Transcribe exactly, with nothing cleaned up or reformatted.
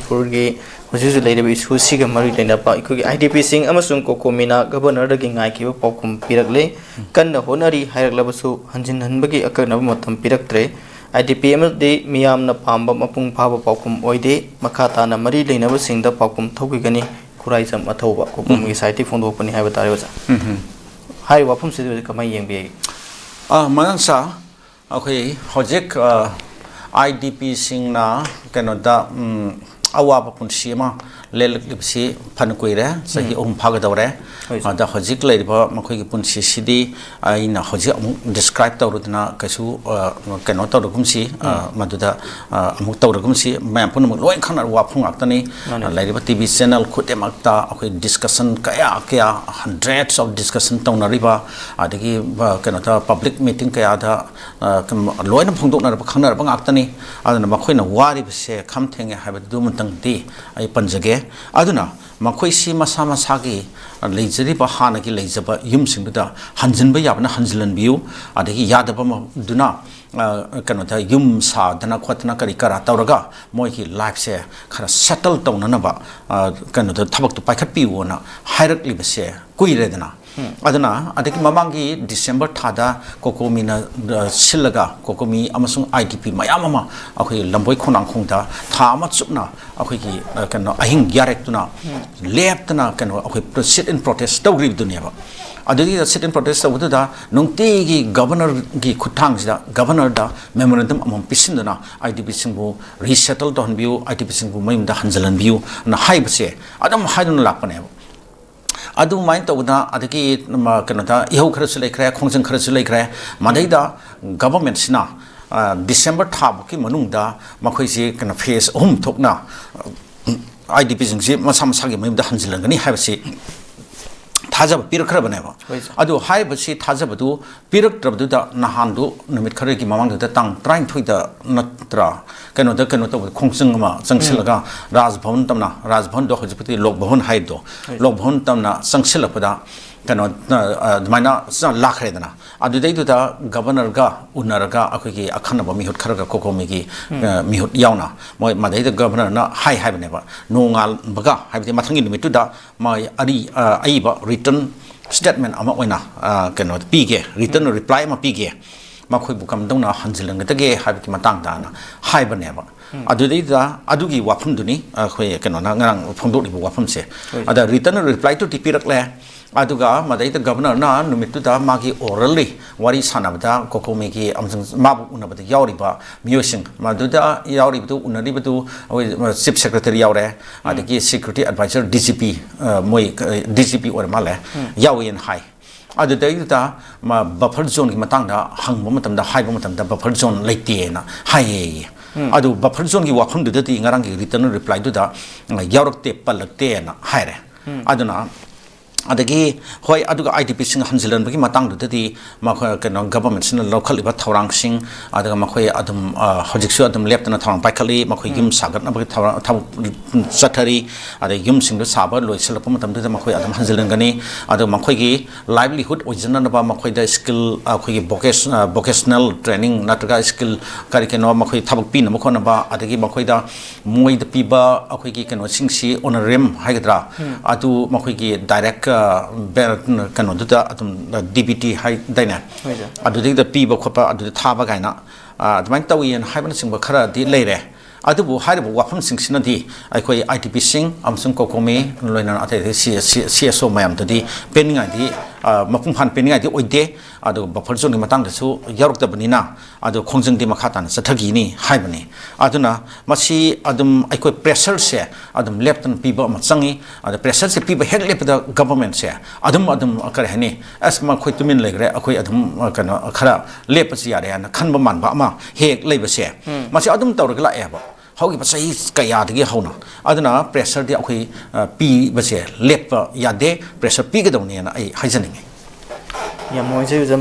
ꯃꯅꯤꯄꯨꯔꯒꯤ ꯍꯧꯖꯤꯛ ꯍꯧꯖꯤꯛ ꯂꯩꯔꯤꯕ ꯏꯁꯨꯁꯤꯒ ꯃꯔꯤ ꯂꯩꯅꯕ ꯑꯩꯈꯣꯏꯒꯤ ꯑꯥꯏ ꯗꯤ ꯄꯤꯁꯤꯡ ꯑꯃꯁꯨꯡ ꯀꯣꯀꯣꯃꯤꯅ ꯒꯕꯔꯅꯔꯗꯒꯤ ꯉꯥꯏꯈꯤꯕ ꯄꯥꯎꯈꯨꯝ ꯄꯤꯔꯛꯂꯦ꯫ ꯀꯟꯅ ꯍꯣꯠꯅꯔꯤ ꯍꯥꯏꯔꯛꯂꯕꯁꯨ ꯍꯟꯖꯤꯟꯍꯟꯕꯒꯤ ꯑꯀꯛꯅꯕ ꯃꯇꯝ ꯄꯤꯔꯛꯇ꯭ꯔꯦ꯫ ꯑꯥꯏ ꯗꯤ ꯄꯤ ꯑꯃꯗꯤ ꯃꯤꯌꯥꯝꯅ ꯄꯥꯝꯕ ꯃꯄꯨꯡ ꯐꯥꯕ ꯄꯥꯎꯈꯨꯝ ꯑꯣꯏꯗꯦ꯫ ꯃꯈꯥ ꯇꯥꯅ ꯃꯔꯤ ꯂꯩꯅꯕꯁꯤꯡꯗ ꯄꯥꯎꯈꯨꯝ ꯊꯧꯈꯤꯒꯅꯤ꯫ ꯈꯨꯔꯥꯏꯖꯝ ꯑꯊꯧꯕ ꯀꯣꯀꯣꯃꯤꯒꯤ ꯎꯝ꯫ ꯁꯥꯏꯠꯇꯒꯤ ꯐꯣꯡꯗꯣꯛꯄꯅꯤ ꯍꯥꯏꯕ ꯇꯥꯔꯦ, ꯑꯣꯖꯥ꯫ ꯎꯝ ꯍꯝ꯫ ꯍꯥꯏꯔꯤꯕ ꯋꯥꯐꯝꯁꯤꯗ ꯍꯧꯖꯤꯛ ꯀꯃꯥꯏꯅ ꯌꯦꯡꯕꯤꯔꯤ? ꯑ, ꯃꯅꯥꯟꯁꯥ, ꯑꯩꯈꯣꯏ ꯍꯧꯖꯤꯛ, ꯑ, ꯑꯥꯏ ꯗꯤ ꯄꯤꯁꯤꯡꯅ ꯀꯩꯅꯣꯗ, ꯎꯝ, ꯑꯋꯥꯕ ꯄꯨꯟꯁꯤ ꯑꯃ ꯂꯦꯜꯂꯛꯂꯤꯕꯁꯤ ꯐꯅ ꯀꯨꯏꯔꯦ, ꯆꯍꯤ ꯎꯝ꯫ ꯑꯍꯨꯝ ꯐꯥꯒꯗꯧꯔꯦ꯫ ꯍꯣꯏ, ꯁꯥꯔ꯫ ꯑꯗ ꯍꯧꯖꯤꯛ ꯂꯩꯔꯤꯕ ꯃꯈꯣꯏꯒꯤ ꯄꯨꯟꯁꯤꯁꯤꯗꯤ ꯑꯩꯅ ꯍꯧꯖꯤꯛ ꯑꯃꯨꯛ describe ꯇꯧꯔꯨꯗꯅ ꯀꯩꯁꯨ, ꯑ, ꯀꯩꯅꯣ ꯇꯧꯔꯒꯨꯝꯁꯤ, ꯑ, ꯎꯝ꯫ ꯃꯗꯨꯗ, ꯑ, ꯑꯃꯨꯛ ꯇꯧꯔꯒꯨꯝꯁꯤ꯫ ꯃꯌꯥꯝ ꯄꯨꯝꯅꯃꯛ ꯂꯣꯏ ꯈꯪꯅꯔꯕ ꯋꯥꯐꯝ ꯉꯥꯛꯇꯅꯤ꯫ ꯃꯥꯅꯦ꯫ ꯂꯩꯔꯤꯕ ꯇꯤ ꯚꯤ ꯆꯦꯅꯦꯜ ꯈꯨꯗꯤꯡꯃꯛꯇ ꯑꯩꯈꯣꯏ discussion ꯀꯌꯥ ꯀꯌꯥ, hundreds of discussion ꯇꯧꯅꯔꯤꯕ, ꯑꯗꯒꯤ, ꯑ, ꯀꯩꯅꯣꯗ public meeting ꯀꯌꯥꯗ, ꯑ, ꯀꯩꯅꯣ, ꯂꯣꯏꯅ ꯐꯣꯡꯗꯣꯛꯅꯔꯕ, ꯈꯪꯅꯔꯕ ꯉꯥꯛꯇꯅꯤ꯫ ꯑꯗꯨꯅ ꯃꯈꯣꯏꯅ ꯋꯥꯔꯤꯕꯁꯦ ꯈꯝ ꯊꯦꯡꯉꯦ ꯍꯥꯏꯕꯗꯨꯃꯇꯪꯗꯤ ꯑꯩ ꯄꯟꯖꯒꯦ꯫ ꯑꯗꯨꯅ ꯃꯈꯣꯏꯁꯤ ꯃꯁꯥ ꯃꯁꯥꯒꯤ ꯂꯩꯖꯔꯤꯕ ꯍꯥꯟꯅꯒꯤ ꯂꯩꯖꯕ ꯌꯨꯝꯁꯤꯡꯗꯨꯗ ꯍꯟꯖꯤꯟꯕ ꯌꯥꯕꯅ ꯍꯟꯖꯤꯜꯍꯟꯕꯤꯌꯨ, ꯑꯗꯒꯤ ꯌꯥꯗꯕ ꯃꯗꯨꯅ, ꯑ, ꯀꯩꯅꯣꯗ ꯌꯨꯝ ꯁꯥꯗꯅ ꯈꯣꯠꯇꯅ ꯀꯔꯤ ꯀꯔꯥ ꯇꯧꯔꯒ ꯃꯣꯏꯒꯤ lifeꯁꯦ ꯈꯔ settle ꯇꯧꯅꯅꯕ, ꯑ, ꯀꯩꯅꯣꯗ ꯊꯕꯛꯇꯨ ꯄꯥꯏꯈꯠꯄꯤꯌꯨꯅ ꯍꯥꯏꯔꯛꯂꯤꯕꯁꯦ ꯀꯨꯏꯔꯦꯗꯅ꯫ ꯎꯝ꯫ ꯑꯗꯨꯅ ꯑꯗꯒꯤ ꯃꯃꯥꯡꯒꯤ December ꯊꯥꯗ ꯀꯣꯀꯣꯃꯤꯅ, ꯑ, ꯁꯤꯜꯂꯒ ꯀꯣꯀꯣꯃꯤ ꯑꯃꯁꯨꯡ ꯑꯥꯏ ꯗꯤ ꯄꯤ ꯃꯌꯥꯝ ꯑꯃ ꯑꯩꯈꯣꯏ ꯂꯝꯕꯣꯏ ꯈꯣꯡꯅꯥꯡꯈꯣꯡꯗ ꯊꯥ ꯑꯃ ꯆꯨꯞꯅ ꯑꯩꯈꯣꯏꯒꯤ, ꯑ, ꯀꯩꯅꯣ, ꯑꯍꯤꯡ ꯌꯥꯔꯦꯛꯇꯨꯅ ꯎꯝ꯫ ꯂꯦꯞꯇꯅ ꯀꯩꯅꯣ ꯑꯩꯈꯣꯏ sit in protest ꯇꯧꯈ꯭ꯔꯤꯕꯗꯨꯅꯦꯕ꯫ ꯑꯗꯨꯒꯤ sit in protest ꯇꯧꯕꯗꯨꯗ ꯅꯨꯡꯇꯤꯒꯤ ꯒꯕꯔꯅꯔꯒꯤ ꯈꯨꯠꯊꯥꯡꯁꯤꯗ ꯒꯕꯔꯅꯔꯗ memorandum ꯑꯃꯃꯝ ꯄꯤꯁꯤꯟꯗꯨꯅ I D ꯄꯤꯁꯤꯡꯕꯨ resettle ꯇꯧꯍꯟꯕꯤꯌꯨ, I D ꯄꯤꯁꯤꯡꯕꯨ ꯃꯌꯨꯝꯗ ꯍꯟꯖꯤꯜꯍꯟꯕꯤꯌꯨ ꯑꯅ ꯍꯥꯏꯕꯁꯦ ꯑꯗꯨꯝ ꯍꯥꯏꯗꯨꯅ ꯂꯥꯛꯄꯅꯦꯕ꯫ ꯑꯗꯨꯃꯥꯏꯅ ꯇꯧꯗꯅ ꯑꯗꯒꯤ, ꯃ, ꯀꯩꯅꯣꯗ ꯏꯍꯧ ꯈꯔꯁꯨ ꯂꯩꯈ꯭ꯔꯦ, ꯈꯣꯡꯖꯪ ꯈꯔꯁꯨ ꯂꯩꯈ꯭ꯔꯦ꯫ ꯃꯗꯩꯗ ꯒꯕꯔꯃꯦꯟꯁꯤꯅ, ꯑ, December ꯊꯥꯕꯨꯛꯀꯤ ꯃꯅꯨꯡꯗ ꯃꯈꯣꯏꯁꯤ ꯀꯩꯅꯣ phase ꯑꯍꯨꯝ ꯊꯣꯛꯅ, ꯑ, ꯑꯥꯏ ꯗꯤ ꯄꯤꯁꯤꯡꯁꯤ ꯃꯁꯥ ꯃꯁꯥꯒꯤ ꯃꯌꯨꯝꯗ ꯍꯟꯖꯤꯜꯂꯒꯅꯤ ꯍꯥꯏꯕꯁꯤ ꯊꯥꯖꯕ ꯄꯤꯔꯛꯈ꯭ꯔꯕꯅꯦꯕ꯫ ꯍꯣꯏ, ꯁꯥꯔ꯫ ꯑꯗꯨ ꯍꯥꯏꯔꯤꯕꯁꯤ ꯊꯥꯖꯕꯗꯨ ꯄꯤꯔꯛꯇ꯭ꯔꯕꯗꯨꯗ ꯅꯍꯥꯟꯗꯨ ꯅꯨꯃꯤꯠ ꯈꯔꯒꯤ ꯃꯃꯥꯡꯗꯨꯗ ꯇꯥꯡ ꯇꯔꯥꯅꯤꯊꯣꯏꯗ ꯅꯠꯇ꯭ꯔꯥ, ꯀꯩꯅꯣꯗ ꯀꯩꯅꯣ ꯇꯧꯕ ꯈꯣꯡꯖꯪ ꯑꯃ ꯆꯪꯁꯤꯜꯂꯒ ꯎꯝ꯫ ꯔꯥꯖ ꯚꯕꯟ ꯇꯝꯅ, ꯔꯥꯖ ꯚꯕꯟꯗꯣ ꯍꯧꯖꯤꯛꯄꯨꯗꯤ ꯂꯣꯛ ꯚꯕꯟ ꯍꯥꯏꯕꯗꯣ, ꯍꯣꯏ꯫ ꯂꯣꯛ ꯚꯕꯟ ꯇꯝꯅ ꯆꯪꯁꯤꯜꯂꯛꯄꯗ ꯀꯩꯅꯣ ꯑ, ꯑꯗꯨꯃꯥꯏꯅ ꯂꯥꯛꯈ꯭ꯔꯦꯗꯅ꯫ ꯑꯗꯨꯗꯩꯗꯨꯗ ꯒꯕꯔꯅꯔꯒ ꯎꯅꯔꯒ ꯑꯩꯈꯣꯏꯒꯤ ꯑꯈꯟꯅꯕ ꯃꯤꯍꯨꯠ ꯈꯔꯒ ꯀꯣꯀꯣꯃꯤꯒꯤ ꯑ, ꯃꯤꯍꯨꯠ ꯌꯥꯎꯅ ꯃꯣꯏ ꯃꯗꯩꯗ ꯒꯕꯔꯅꯔꯅ ꯍꯥꯏ ꯍꯥꯏꯕꯅꯦꯕ, ꯅꯣꯡꯉꯥꯟꯕꯒ, ꯍꯥꯏꯕꯗꯤ ꯃꯊꯪꯒꯤ ꯅꯨꯃꯤꯠꯇꯨꯗ ꯃꯣꯏ ꯑꯔꯤ ꯑ, ꯑꯏꯕ ꯔꯤꯇꯟ ꯁ꯭ꯇꯦꯠꯃꯦꯟ ꯑꯃ ꯑꯣꯏꯅ ꯑ, ꯀꯩꯅꯣ ꯄꯤꯒꯦ, ꯔꯤꯇꯟ ꯔꯤꯄ꯭ꯂꯥꯏ ꯑꯃ ꯄꯤꯒꯦ, ꯃꯈꯣꯏꯕꯨ ꯀꯝꯗꯧꯅ ꯍꯟꯖꯤꯜꯍꯟꯒꯗꯒꯦ ꯍꯥꯏꯕꯒꯤ ꯃꯇꯥꯡꯗꯅ ꯍꯥꯏꯕꯅꯦꯕ꯫ ꯑꯗꯨꯗꯩꯗ ꯑꯗꯨꯒꯤ ꯋꯥꯐꯝꯗꯨꯅꯤ ꯑꯩꯈꯣꯏ ꯀꯩꯅꯣꯅ ꯉꯔꯥꯡ ꯐꯣꯡꯗꯣꯛꯂꯤꯕ ꯋꯥꯐꯝꯁꯦ꯫ ꯍꯣꯏ꯫ ꯑꯗ ꯔꯤꯇꯟ ꯔꯤꯄ꯭ꯂꯥꯏꯗꯨꯗꯤ ꯄꯤꯔꯛꯂꯦ꯫ ꯑꯗꯨꯒ ꯃꯗꯩꯗ ꯒꯕꯔꯅꯔꯅ ꯅꯨꯃꯤꯠꯇꯨꯗ ꯃꯥꯒꯤ ꯑꯣꯔꯦꯜꯂꯤ ꯋꯥꯔꯤ ꯁꯥꯟꯅꯕꯗ ꯀꯣꯀꯣꯃꯤꯒꯤ ꯑꯃꯁꯨꯡ ꯃꯥꯕꯨ ꯎꯅꯕꯗ ꯌꯥꯎꯔꯤꯕ ꯃꯤꯑꯣꯏꯁꯤꯡ, ꯃꯗꯨꯗ ꯌꯥꯎꯔꯤꯕꯗꯨ, ꯎꯅꯔꯤꯕꯗꯨ ꯑꯩꯈꯣꯏ ꯆꯤꯐ ꯁꯦꯀ꯭ꯔꯦꯇꯔꯤ ꯌꯥꯎꯔꯦ, ꯑꯗꯒꯤ security adviser, D G P, ꯃꯣꯏ ꯗꯤ ꯖꯤ ꯄꯤ ꯑꯣꯏꯔ ꯃꯥꯜꯂꯦ, ꯌꯥꯎꯏꯅ ꯍꯥꯏ꯫ ꯑꯗꯨꯗꯩꯗꯨꯗ ꯃꯥ ꯕꯐꯔ ꯖꯣꯟꯒꯤ ꯃꯇꯥꯡꯗ ꯍꯪꯕ ꯃꯇꯝꯗ, ꯍꯥꯏꯕ ꯃꯇꯝꯗ, ꯕꯐꯔ ꯖꯣꯟ ꯂꯩꯇꯦꯅ ꯍꯥꯏꯌꯦ꯫ ꯑꯗꯨ ꯕꯐꯔ ꯖꯣꯟꯒꯤ ꯋꯥꯐꯝꯗꯨꯗꯗꯤ ꯉꯔꯥꯡꯒꯤ ꯔꯤꯇꯟ ꯔꯤꯄ꯭ꯂꯥꯏꯗꯨꯗ ꯌꯥꯎꯔꯛꯇꯦ, ꯄꯜꯂꯛꯇꯦꯅ ꯍꯥꯏꯔꯦ꯫ ꯑꯗꯨꯅ ꯑꯗꯒꯤ ꯍꯣꯏ, ꯑꯗꯨꯒ ꯑꯥꯏ ꯗꯤ ꯄꯤꯁꯤꯡ ꯍꯟꯖꯤꯜꯍꯟꯕꯒꯤ ꯃꯇꯥꯡꯗꯨꯗꯗꯤ ꯃꯈꯣꯏ, ꯀꯩꯅꯣ, ꯒꯚꯔꯟꯃꯦꯟꯠꯁꯤꯅ ꯂꯧꯈꯠꯂꯤꯕ ꯊꯧꯔꯥꯡꯁꯤꯡ, ꯑꯗꯨꯒ ꯃꯈꯣꯏ ꯑꯗꯨꯝ, ꯑ, ꯍꯧꯖꯤꯛꯁꯨ ꯑꯗꯨꯝ ꯂꯦꯞꯇꯅ ꯊꯧꯔꯥꯡ ꯄꯥꯏꯈꯠꯂꯤ꯫ ꯃꯈꯣꯏ ꯌꯨꯝ ꯁꯥꯒꯠꯅꯕꯒꯤ ꯊꯧꯔꯥꯡ, ꯊꯕꯛ ꯆꯠꯊꯔꯤ꯫ ꯑꯗꯩ ꯌꯨꯝꯁꯤꯡꯗꯨ ꯁꯥꯕ ꯂꯣꯏꯁꯤꯜꯂꯛꯄ ꯃꯇꯝꯗꯨꯗ ꯃꯈꯣꯏ ꯑꯗꯨꯝ ꯍꯟꯖꯤꯜꯍꯟꯒꯅꯤ꯫ ꯑꯗꯨ ꯃꯈꯣꯏꯒꯤ ꯂꯥꯏꯚꯂꯤꯍꯨꯗ ꯑꯣꯏꯖꯅꯅꯕ ꯃꯈꯣꯏꯗ ꯁ꯭ꯀꯤꯜ, ꯑꯩꯈꯣꯏꯒꯤ ꯚꯣꯀꯦꯁ-, ꯑ, ꯚꯣꯀꯦꯁꯅꯦꯜ ꯇ꯭ꯔꯦꯅꯤꯡ ꯅꯠꯇ꯭ꯔꯒ ꯁ꯭ꯀꯤꯜ ꯀꯔꯤ ꯀꯩꯅꯣ ꯃꯈꯣꯏ ꯊꯕꯛ ꯄꯤꯅꯕ ꯈꯣꯠꯅꯕ, ꯑꯗꯒꯤ ꯃꯈꯣꯏꯗ, ꯃꯣꯏꯗ ꯄꯤꯕ ꯑꯩꯈꯣꯏꯒꯤ ꯀꯩꯅꯣꯁꯤꯡꯁꯤ, ꯑꯣꯅꯔꯦꯔꯤꯌꯝ ꯍꯥꯏꯒꯗ꯭ꯔꯥ, ꯑꯗꯨ ꯃꯈꯣꯏꯒꯤ ꯗꯥꯏꯔꯦꯛ, ꯑ, ꯕꯦ-, ꯀꯩꯅꯣꯗꯨꯗ ꯑꯗꯨꯝ, ꯗꯤ ꯕꯤ ꯇꯤ ꯍꯥꯏꯗꯥꯏꯅꯦ? ꯍꯣꯏ, ꯁꯥꯔ꯫ ꯑꯗꯨꯗꯩꯗ ꯄꯤꯕ ꯈꯣꯠꯄ, ꯑꯗꯨꯗ ꯊꯥꯕ ꯀꯥꯏꯅ, ꯑ, ꯑꯗꯨꯃꯥꯏꯅ ꯇꯧꯏꯅ ꯍꯥꯏꯕꯅꯆꯤꯡꯕ ꯈꯔꯗꯤ ꯂꯩꯔꯦ꯫ ꯑꯗꯨꯕꯨ ꯍꯥꯏꯔꯤꯕ ꯋꯥꯐꯝꯁꯤꯡꯁꯤꯅꯗꯤ ꯑꯩꯈꯣꯏ ꯑꯥꯏ ꯗꯤ ꯄꯤꯁꯤꯡ ꯑꯃꯁꯨꯡ ꯀꯣꯀꯣꯃꯤ, ꯂꯣꯏꯅꯅ ꯑꯇꯩ ꯑꯇꯩ ꯁꯤ, ꯁꯤ, ꯁꯤ ꯑꯦꯁ ꯑꯣ ꯃꯌꯥꯝꯗꯗꯤ ꯄꯦꯟꯅꯤꯡꯉꯥꯏꯗꯤ, ꯑ, ꯃꯄꯨꯡ ꯐꯥꯅ ꯄꯦꯟꯅꯤꯡꯉꯥꯏꯗꯤ ꯑꯣꯏꯗꯦ꯫ ꯑꯗꯨꯒ ꯕꯐꯔ ꯖꯣꯟꯒꯤ ꯃꯇꯥꯡꯗꯁꯨ ꯌꯥꯎꯔꯛꯇꯕꯅꯤꯅ, ꯑꯗꯨ ꯈꯣꯡꯖꯪꯗꯤ ꯃꯈꯥ ꯇꯥꯅ ꯆꯠꯊꯈꯤꯅꯤ ꯍꯥꯏꯕꯅꯤ꯫ ꯑꯗꯨꯅ ꯃꯁꯤ ꯑꯗꯨꯝ ꯑꯩꯈꯣꯏ ꯄ꯭ꯔꯦꯁꯔꯁꯦ ꯑꯗꯨꯝ ꯂꯦꯞꯇꯅ ꯄꯤꯕ ꯑꯃ ꯆꯪꯉꯤ꯫ ꯑꯗ ꯄ꯭ꯔꯦꯁꯔꯁꯦ ꯄꯤꯕ ꯍꯦꯛ ꯂꯦꯞꯄꯗ ꯒꯚꯔꯟꯃꯦꯟꯠꯁꯦ ꯑꯗꯨꯝ, ꯑꯗꯨꯝ, ꯀꯔꯤ ꯍꯥꯏꯅꯤ, "ꯑꯁ, ꯃꯈꯣꯏ ꯇꯨꯃꯤꯟ ꯂꯩꯈ꯭ꯔꯦ, ꯑꯩꯈꯣꯏ ꯑꯗꯨꯝ, ꯑ, ꯀꯩꯅꯣ, ꯈꯔ ꯂꯦꯞꯄꯁꯤ ꯌꯥꯔꯦ" ꯍꯥꯏꯅ ꯈꯟꯕ ꯃꯥꯟꯕ ꯑꯃ ꯍꯦꯛ ꯂꯩꯕꯁꯦ, ꯃꯁꯤ ꯑꯗꯨꯝ ꯇꯧꯔꯒ ꯂꯥꯛꯑꯦꯕ ꯍꯧꯈꯤꯕ ꯆꯍꯤ ꯀꯌꯥꯗꯒꯤ ꯍꯧꯅ꯫ ꯑꯗꯨꯅ ꯄ꯭ꯔꯦꯁꯔꯗꯤ ꯑꯩꯈꯣꯏ, ꯑ, ꯄꯤꯕꯁꯦ ꯂꯦꯞꯄ ꯌꯥꯗꯦ, ꯄ꯭ꯔꯦꯁꯔ ꯄꯤꯒꯗꯧꯅꯦꯅ ꯑꯩ ꯍꯥꯏꯖꯅꯤꯡꯉꯤ꯫ ꯌꯥꯝ ꯅꯨꯡꯉꯥꯏꯖꯩ ꯑꯣꯖꯥ꯫